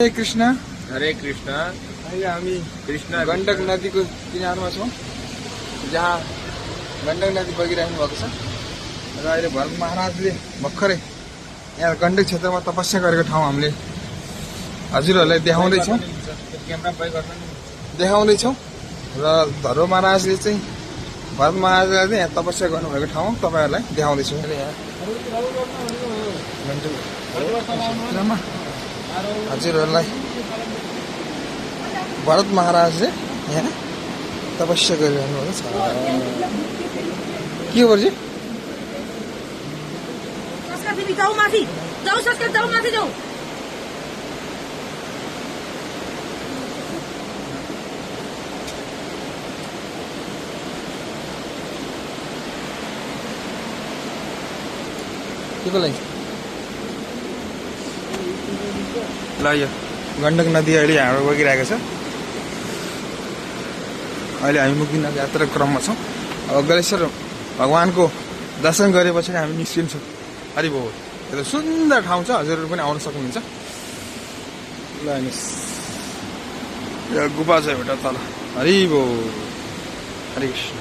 हरे कृष्ण। हरे कृष्ण। अहिले हामी कृष्ण गण्डक नदीको किनारमा छौँ, जहाँ गण्डक नदी बगिरहनु भएको छ र अहिले भरत महाराजले भर्खरै यहाँ गण्डक क्षेत्रमा तपस्या गरेको ठाउँ हामीले हजुरहरूलाई देखाउँदैछौँ र धर्म महाराजले चाहिँ भरत महाराजले यहाँ तपस्या गर्नुभएको ठाउँ तपाईँहरूलाई देखाउँदैछौँ। क्षेत्रमा हजुरहरूलाई भरत महाराजले यहाँ तपस्या गरिरहनु भएको छ। के हो बर्जी? जाऊ माथि, जाऊ संस्कार, जाऊ माथि जाऊ। के को लागि? ल यो गण्डक नदी अहिले हाम्रो बगिरहेको छ। अहिले हामी मुक्तिनाथ यात्रा क्रममा छौँ। अब गलेश्वर भगवानको दर्शन गरेपछि हामी निस्किन्छौँ। हरि बोल। यो सुन्दर ठाउँ छ, हजुरहरू पनि आउन सक्नुहुन्छ। ल हेर्नुहोस्, यो गुफा छ एउटा तल। हरि बोल, हरे कृष्ण।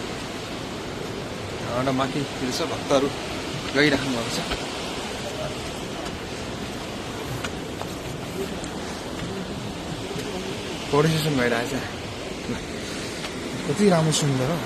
एउटा माथि छ, भक्तहरू गइराख्नु भएको छ। फोटो सेसन भइरहेछ। कति राम्रो सुन्दर हो।